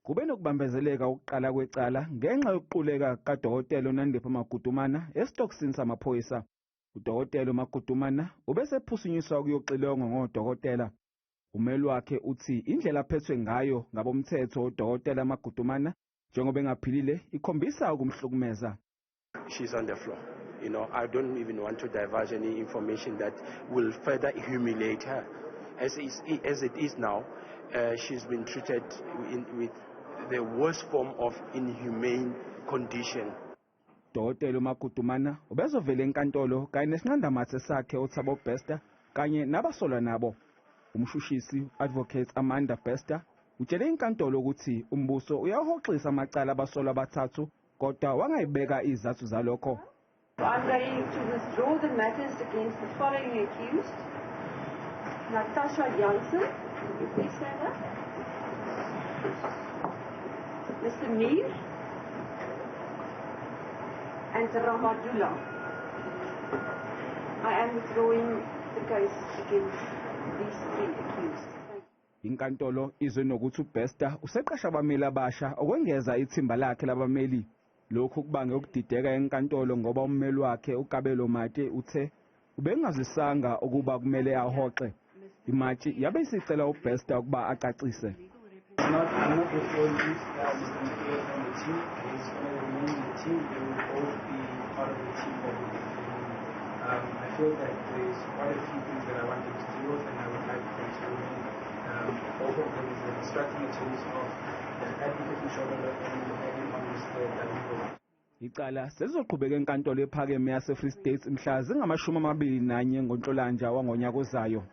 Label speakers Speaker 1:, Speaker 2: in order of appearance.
Speaker 1: Kube nokubambezeleka ukuqala kwecala ngenxa yokuquleka kaDokotela uNandipha Magudumana esitokisini samaphoyisa. UDokotela uMagudumana ubesephuthunyiswa ukuyoxilongwa ngodokotela. Ummeli wakhe uthi indlela aphethwe ngayo ngabomthetho uDokotela Magudumana njengoba engaphilile ikhombisa ukumhlukumeza.
Speaker 2: She's on the floor. I don't even want to divulge any information that will further humiliate her. As it is now, she's been treated with the worst form of inhumane condition.
Speaker 1: Dokotela uMagudumana ubezovela enkantolo kanye nesinqandamathe sakhe uThabo Bester kanye nabasolwa nabo. Umshushisi Advocate Amanda Bester utshele inkantolo ukuthi umbuso uyahoxisa amacala abasolwa abathathu kodwa wangayibeka izathu zalokho.
Speaker 3: I'm going to withdraw the matters against the following accused. Natasha Jansen, can you please stand up? Mr. Mir and Ramadula. I am withdrawing the case against these three accused.
Speaker 1: Inkantolo izwe nokuthi uBester useqasha abameli abasha okwengeza ithimba lakhe labameli. Lokhu kubange ukudideka enkantolo ngoba ummeli wakhe uKabelo Mate uthe ubengazisanga ukuba kumele ahoxe. Imantshi yabe isicela uBester ukuba acacise.
Speaker 4: I'm not withdrawing Mr. Mate from the team. He's going to remain in the team. They will both be part of the team that will be defending me. I feel that there's quite a few things that I want them to deal with, and I would like them to remain. Both of them is the instructing attorneys of the Advocate Mshololo and adding on Mr. Davido.
Speaker 1: Icala selizoqhubeka enkantolo ephakeme yase-Free State mhla zingamashumi amabili nanye ngoNhlolanja wangonyaka ozayo.